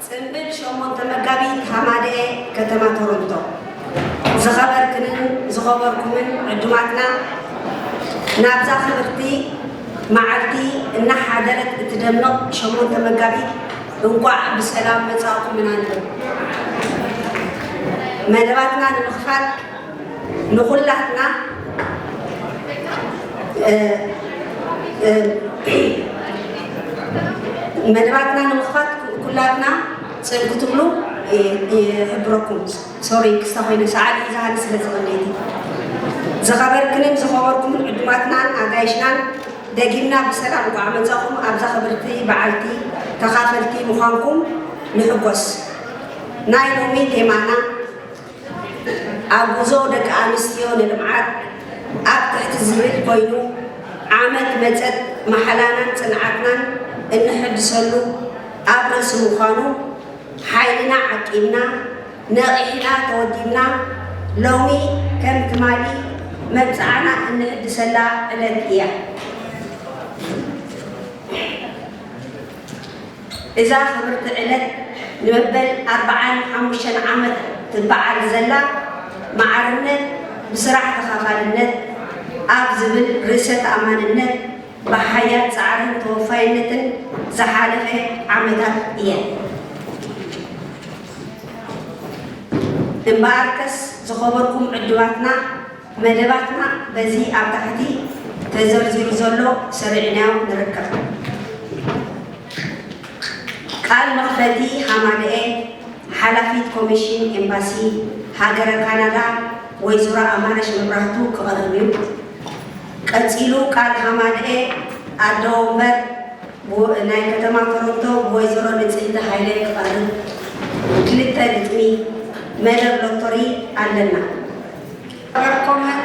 ጽንብል ሸሞንተ መጋቢት ሃማደኤ ከተማ ቶሮንቶ። ዝኸበርክንን ዝኸበርኩምን ዕዱማትና፣ ናብዛ ክብርቲ መዓልቲ እናሓደረት እትደምቕ ሸሞንተ መጋቢት እንቋዕ ብሰላም መጻእኩም ኢና ንብል። መደባትና ንምኽፋት ንኹላትና፣ እ፣ እ፣ መደባትና ንምኽፋት ኩላትና ጽን ክትብሉ ይ-፣ ይሕብረኩም። ሶሪ፣ ክስታ ኮይነ ሰዓት ሒዛ ሃኒ ስለ ዝቐነይቲ። ዝኸበርክንን ዝኸበርኩምን ዕዱማትናን ኣጋይሽናን፣ ደጊምና ብሰላም እንኳዕ መጻኹም። ኣብዛ ክብርቲ በዓልቲ ተኻፈልቲ ምዃንኩም ንሕጎስ። ናይ ሎሚ ቴማና ኣብ ጉዞ ደቂ ኣንስትዮ ንልምዓት ኣብ ትሕቲ ዝብል ኮይኑ፣ ዓመት መጸት መሓላናን ጽንዓትናን እንሕድሰሉ ኣብ ርእሲ ምዃኑ፣ ሓይልና ዓቂብና፣ ነቒሕና፣ ተወዲብና፣ ሎሚ ከም ትማሊ መብጽዓና እንሕድሰላ ዕለት እያ። እዛ ክብርቲ ዕለት ንመበል ኣርብዓን ሓሙሽተን ዓመት ትበዓል ዘላ፣ ማዕርነት ብስራሕ ተኻፋልነት ኣብ ዝብል ርእሰ ተኣማንነት ብሓያል ጻዕርን ተወፋይነትን ዝሓለፈ ዓመታት እየን። እምበኣርከስ ዝኸበርኩም ዕዱማትና፣ መደባትና በዚ ኣብ ታሕቲ ተዘርዚሩ ዘሎ ሰሪዕናዮ ንርከብ። ቃል መኽፈቲ ሃማደኤ ሓላፊት ኮሚሽን ኤምባሲ ሃገረ ካናዳ ወይዘሮ ኣማረሽ መብራህቱ ክቐርብ እዩ። ቀጺሉ ቃል ሃማደኤ ኣደ ወንበር ብወ-፣ ናይ ከተማ ቶሮንቶ ብወይዘሮ ንጽህቲ ሃይለ ክቐርብ ክልተ ግጥሚ መደብ ሎቶሪ ኣለና። ዝኸበርኩምን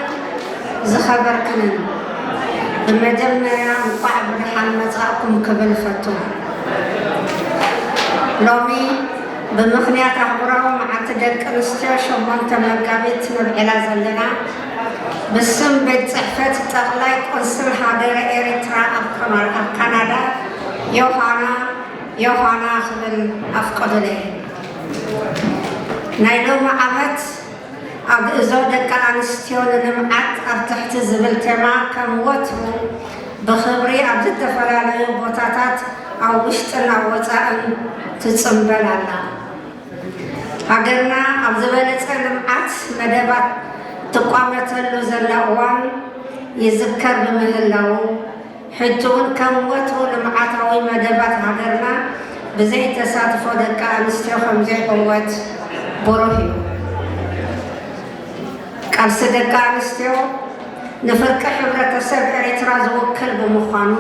ዝኸበርክንን፣ ብመጀመርያ እንኳዕ ብደሓን መጻእኩም ክብል ፈቱ። ሎሚ ብምኽንያት ኣህጉራዊ መዓልቲ ደቂ ኣንስትዮ ሸሞንተ መጋቢት ነብዕላ ዘለና፣ ብስም ቤት ጽሕፈት ጠቕላይ ቆንስል ሃገረ ኤርትራ ኣብ ከማ-፣ ኣብ ካናዳ ዮሃና፣ ዮሃና ክብል ኣፍቀዱለይ። ናይ ሎሚ ዓመት ኣግእዞ ደቂ ኣንስትዮ ንልምዓት ኣብ ትሕቲ ዝብል ቴማ ከም ወትሩ ብኽብሪ ኣብ ዝተፈላለዩ ቦታታት ኣብ ውሽጥን ኣብ ወፃእን ትፅምበል ኣላ። ሃገርና ኣብ ዝበለፀ ልምዓት መደባት ትቋመተሉ ዘላ እዋን ይዝከር ብምህላዉ፣ ሕጂ እውን ከም ወትሩ ልምዓታዊ መደባት ሃገርና ብዘይ ተሳትፎ ደቂ ኣንስትዮ ከም ዘይዕወት ብሩህ እዩ። ቃልሲ ደቂ ኣንስትዮ ንፍርቂ ሕብረተሰብ ኤርትራ ዝውክል ብምዃኑ፣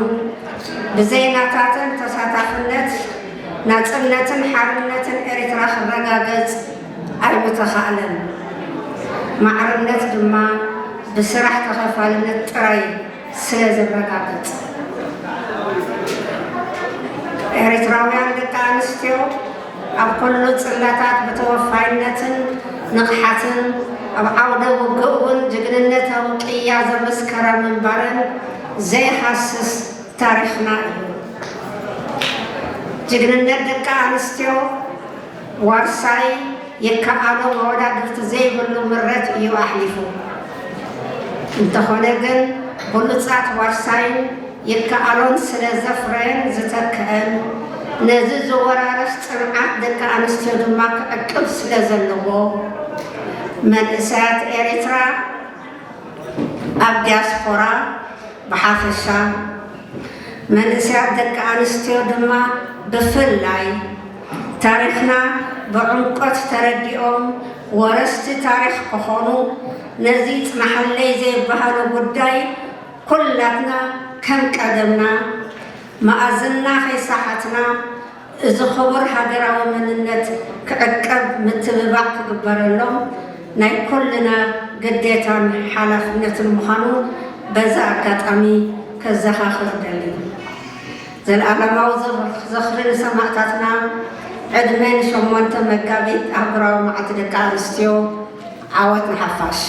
ብዘይ ናታተን ተሳታፍነት ናጽነትን ሓርነትን ኤርትራ ክረጋገጽ ኣይምተኻእለን። ማዕርነት ድማ ብስራሕ ተኸፋልነት ጥራይ ስለ ዝረጋገጽ፣ ኤርትራውያን ደቂ ኣንስትዮ ኣብ ኩሉ ጽላታት ብተወፋይነትን ንቕሓትን ኣብ ዓውደ ውግእ እውን ጅግንነታዊ ቅያ ዘመስከራ ምንባረን ዘይሃስስ ታሪኽና እዩ። ጅግንነት ደቂ ኣንስትዮ ዋርሳይ ይከኣሎ መወዳድርቲ ዘይብሉ ምረት እዩ ኣሕሊፉ። እንተኾነ ግን ብሉጻት ዋርሳይን ይከኣሎን ስለ ዘፍረየን ዝተክአን፣ ነዚ ዝወራረስ ጽንዓት ደቂ ኣንስትዮ ድማ ክዕቅብ ስለ ዘለዎ፣ መንእሰያት ኤርትራ ኣብ ዲያስፖራ ብሓፈሻ፣ መንእሰያት ደቂ ኣንስትዮ ድማ ብፍላይ፣ ታሪኽና ብዕምቆት ተረዲኦም ወረስቲ ታሪኽ ክኾኑ፣ ነዚ ይጽናሓለይ ዘይበሃሎ ጉዳይ ኩላትና ከም ቀደምና መኣዝንና ከይሰሓትና፣ እዚ ክቡር ሃገራዊ መንነት ክዕቀብ ምትብባዕ ክግበረሎም ናይ ኩልና ግዴታን ሓላፍነትን ምዃኑ በዚ ኣጋጣሚ ከዘኻኽር እደሊ። ዘለኣለማዊ ዝኽሪ ንሰማእታትና። ዕድመ ንሸሞንተ መጋቢት ኣህጉራዊ መዓልቲ ደቂ ኣንስትዮ። ዓወት ንሓፋሽ።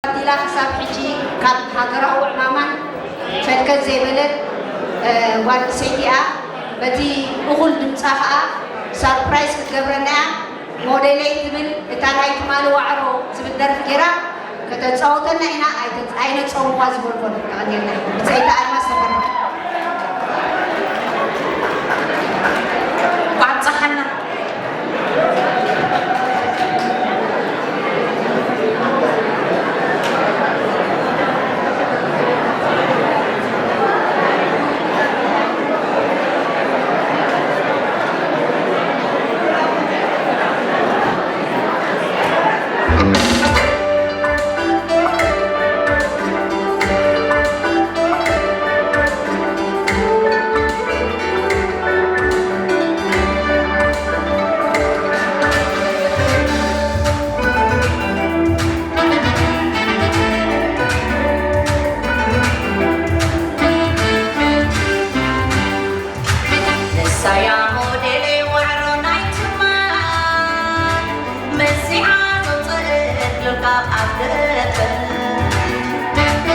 ዲላ ክሳብ ሕጂ ካብ ሃገራዊ ዕማማን ፈልከት ዘይበለት፣ እ፣ ጓል ኣንስተይቲ እያ። በቲ እኹል ድምጻ ኸኣ ሳርፕራይዝ ክትገብረና እያ። ሞዴለይ ትብል እታ ናይ ትማሊ ዋዕሮ ዝብል ደርፊ ገይራ ከተጻውተና ኢና። ኣይተ-፣ ኣይነጸውዋ ዝበልኮ ተቐኒልና። ብጸይታ ኣልማዝ ተፈራ። እንኳዕ ኣብጽሓና። ንሳያ ሞዴለይ ዋዕሮ ናይ ትማል መሲዓ ዘውፅእት ልካ ኣብ ደበ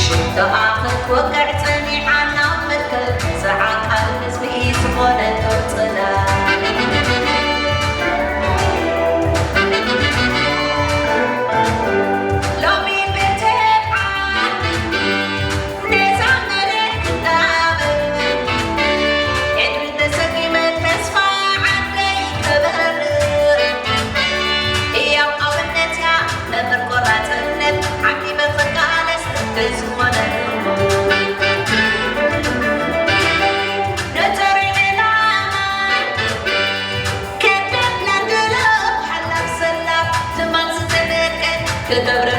ሽቶኣ ክትወቅዕ ጸኒሓ ናብ መትከል ተዘዓቃል ህዝቢ ዝኾነ ተውፅላ ሎሚ ብትብዓት ነዛ መሬት ክጣበብ ዕድል ተሰኪመ ተስፋ ዓደይ ከበርር ህያው ኣብነትያ መምህር ቆራፅነት ዓቂበ ክቃለስ እንተዝኾነ ነፀሪ ዕላማ ከደት ናድሎ ሓላፍ ሰላፍ ትማል ዝተደቀ ክገብረ